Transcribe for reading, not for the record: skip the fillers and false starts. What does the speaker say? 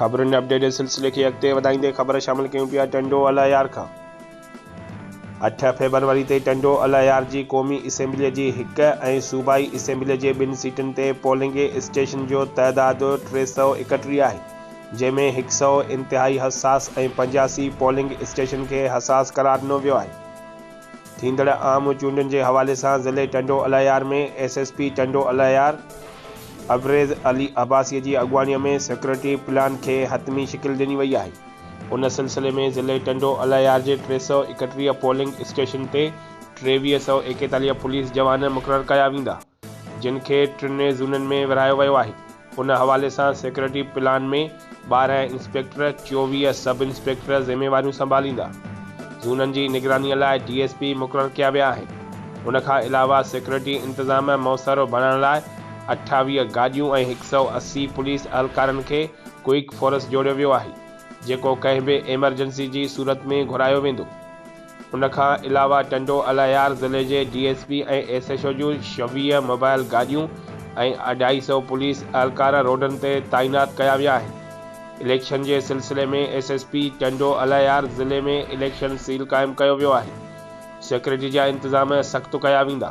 خبرن اپڊيٽ جي سلسلي کي اڳتي وڌائيندي خبر شامل ڪيون پيا ٽنڊو الهيار کان 8 فيبروري تي ٽنڊو الهيار جي قومي اسيمبلي جي هڪ ۽ صوبائي اسيمبلي جي ٻن سيٽن تي پولنگ اسٽيشن جو تعداد 331 آهي جنهن ۾ هڪ سئو انتهائي حساس ۽ 85 پولنگ اسٽيشن کي حساس قرار ڏنو ويو آهي. ٿيندڙ عام چونڊن جي حوالي سان ضلعي Tando Allahyar ۾ S S P Tando Allahyar Abrez Ali Abbasi جي اڳواڻي ۾ سيڪيورٽي پلان کي حتمي شڪل ڏني وئي آهي. ان سلسلي ۾ ضلعي ٽنڊو الهيار جي 331 پولنگ اسٽيشن تي 2341 پوليس جوان مقرر ڪيا ويندا. جن کي ٽن زونن ۾ ورهايو ويو آهي. ان حوالي سان security plan ۾ 12 inspector, 24 sub inspector ذميواريون سنڀاليندا. زونن جي نگراني لاء ڊي ايس پي مقرر ڪيا ويا آهن. ان کان علاوه سيڪيورٽي انتظام موثر بڻائڻ لاء 28 گاڏيون ۽ 180 پوليس اهلڪارن کي ڪوئڪ فورس جوڙيو ويو آهي، جيڪو ڪنهن به ايمرجنسي جي صورت ۾ گهرايو ويندو. ان کان علاوه ٽنڊو الهيار ضلعي جي D S P ۽ S H O جون 26 موبائل گاڏيون ۽ اڍائي سئو پوليس اهلڪار روڊن تي تعينات ڪيا ويا آهن. اليڪشن جي سلسلي ۾ S S P Tando Allahyar ضلعي ۾ اليڪشن سيل قائم ڪيو ويو آهي. سيڪيورٽي جا انتظام سخت ڪيا ويندا.